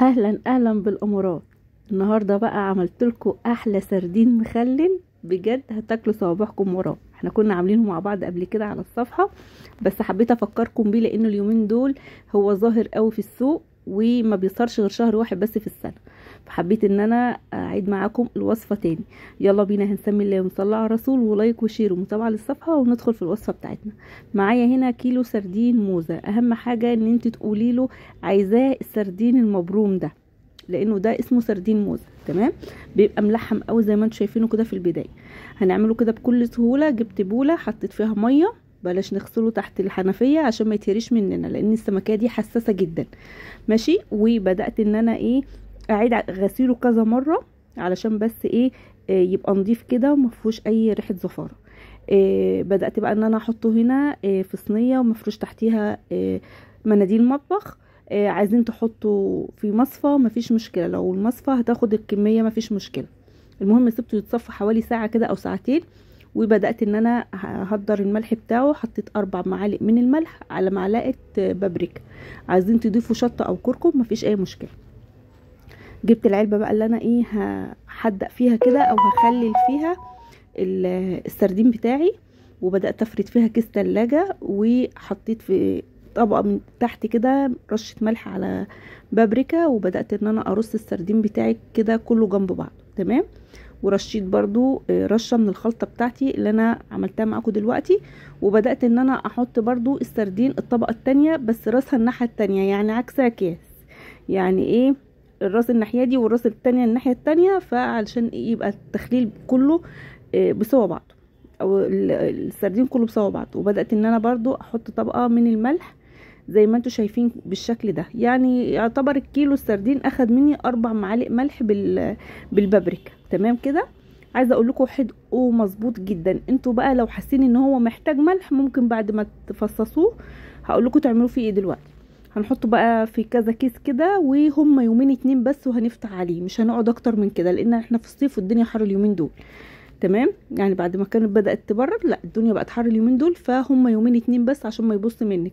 اهلا اهلا بالامارات. النهارده بقى عملت لكم احلى سردين مخلل، بجد هتاكلوا صوابعكم وراه. احنا كنا عاملينه مع بعض قبل كده على الصفحة، بس حبيت افكركم بيه لانه اليومين دول هو ظاهر قوي في السوق وما بيصيرش غير شهر واحد بس في السنة، فحبيت ان انا اعيد معاكم الوصفة تاني. يلا بينا، هنسمي الله ونصلي على الرسول، و like و share ومتابعة للصفحه، وندخل في الوصفة بتاعتنا. معايا هنا كيلو سردين موزة. اهم حاجة ان انت تقولي له عايزاه السردين المبروم ده، لانه ده اسمه سردين موزة. تمام، بيبقى ملحم قوي زي ما انتم شايفينه كده في البداية. هنعمله كده بكل سهولة. جبت بوله حطيت فيها مية، بلاش نغسله تحت الحنفية عشان ما يتهريش مننا لان السمكيه دي حساسة جدا. ماشي، وبدات ان انا ايه اعيد غسيله كذا مرة علشان بس ايه يبقى نضيف كده وما فيهوش اي ريحه زفاره. بدات بقى ان انا احطه هنا في صينية ومفروش تحتيها مناديل مطبخ. عايزين تحطوا في مصفى مفيش مشكلة، لو المصفى هتاخد الكمية مفيش مشكلة. المهم سبته يتصفى حوالي ساعة كده او ساعتين، وبدات ان انا ههدر الملح بتاعه. حطيت 4 معالق من الملح على معلقه بابريكا. عايزين تضيفوا شطه او كركم مفيش اي مشكلة. جبت العلبة بقى اللي انا ايه هحدق فيها كده او هخلل فيها السردين بتاعي، وبدات افرد فيها كيس تلاجة، وحطيت في طبقه من تحت كده رشه ملح على بابريكا، وبدات ان انا ارص السردين بتاعي كده كله جنب بعض. تمام، ورشيت برضو رشه من الخلطة بتاعتي اللي انا عملتها معاكم دلوقتي، وبدات ان انا احط برضو السردين الطبقة التانية بس راسها الناحية التانية، يعني عكس اكياس، يعني ايه الراس الناحية دي والراس التانية الناحية التانية، فعلشان إيه يبقى التخليل كله بسوا بعضه او السردين كله بسوا بعضه. وبدات ان انا برضو احط طبقه من الملح زي ما انتم شايفين بالشكل ده، يعني يعتبر الكيلو السردين اخد مني 4 معالق ملح بالبابريكا. تمام كده، عايزه اقول لكم حدقه مظبوط جدا. انتوا بقى لو حاسين ان هو محتاج ملح ممكن بعد ما تفصصوه هقول لكم تعملوا فيه ايه دلوقتي. هنحطه بقى في كذا كيس كده، وهم يومين 2 بس وهنفتح عليه، مش هنقعد اكتر من كده لان احنا في الصيف والدنيا حر اليومين دول. تمام، يعني بعد ما كانت بدأت تبرد لا الدنيا بقت حر اليومين دول، فهم يومين 2 بس عشان ما يبص منك.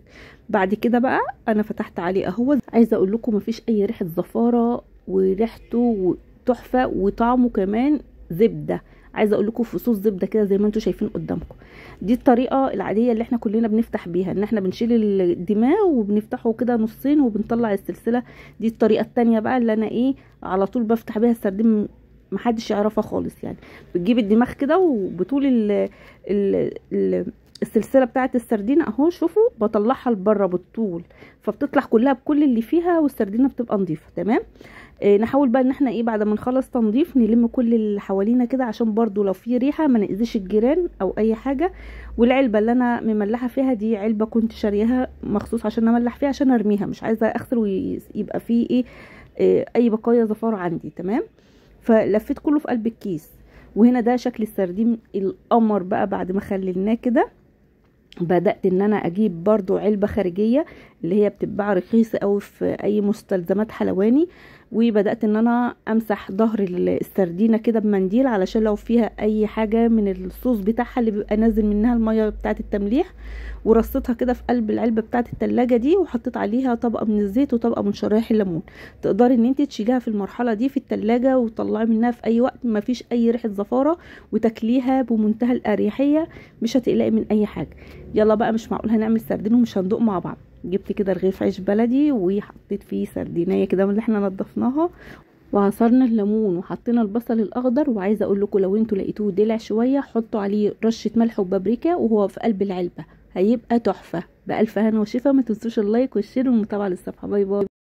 بعد كده بقى انا فتحت عليه اهو. عايزه اقول لكم مفيش اي ريحه زفاره، وريحته تحفة وطعمه كمان زبدة. عايزه اقول لكم فصوص زبدة كده زي ما انتم شايفين قدامكم. دي الطريقة العادية اللي احنا كلنا بنفتح بيها، ان احنا بنشيل الدماغ وبنفتحه كده نصين وبنطلع السلسلة. دي الطريقة الثانية بقى اللي انا ايه على طول بفتح بيها السردين، محدش يعرفها خالص. يعني بتجيب الدماغ كده وبطول ال ال ال السلسلة بتاعه السردينه اهو، شوفوا بطلعها لبره بالطول، فبتطلع كلها بكل اللي فيها والسردينه بتبقى نظيفة. تمام، نحاول بقى ان احنا ايه بعد ما نخلص تنظيف نلم كل اللي حوالينا كده عشان برضو لو في ريحه ما ناذيش الجيران او اي حاجة. والعلبه اللي انا مملحه فيها دي علبة كنت شارياها مخصوص عشان املح فيها عشان ارميها، مش عايزه اغسل ويبقى فيه ايه اي بقايا زفاره عندي. تمام، فلفيت كله في قلب الكيس. وهنا ده شكل السردين القمر بقى بعد ما خللناه كده. بدأت ان انا اجيب برضو علبة خارجية اللي هي بتتباع رخيصة قوي في اي مستلزمات حلواني، وبدأت ان انا امسح ظهر السردينة كده بمنديل علشان لو فيها اي حاجة من الصوص بتاعها اللي بيبقى نازل منها المية بتاعة التمليح. ورصيتها كده في قلب العلبة بتاعة التلاجة دي، وحطيت عليها طبقة من الزيت وطبقة من شرايح الليمون. تقدري ان انت تشيليها في المرحلة دي في التلاجة وتطلعي منها في اي وقت، مفيش اي ريحة زفارة، وتاكليها بمنتهى الاريحية، مش هتقلقي من اي حاجة. يلا بقى، مش معقول هنعمل سردين ومش هندوق مع بعض. جبت كده رغيف عيش بلدي وحطيت فيه سردينيه كده من اللي احنا نضفناها، وعصرنا الليمون وحطينا البصل الاخضر. وعايزه اقول لكم لو انتوا لقيتوه دلع شوية حطوا عليه رشه ملح وبابريكا وهو في قلب العلبة، هيبقى تحفة. بالف هنا وشفا. ما تنسوش ال like وال share والمتابعة للصفحه. bye bye.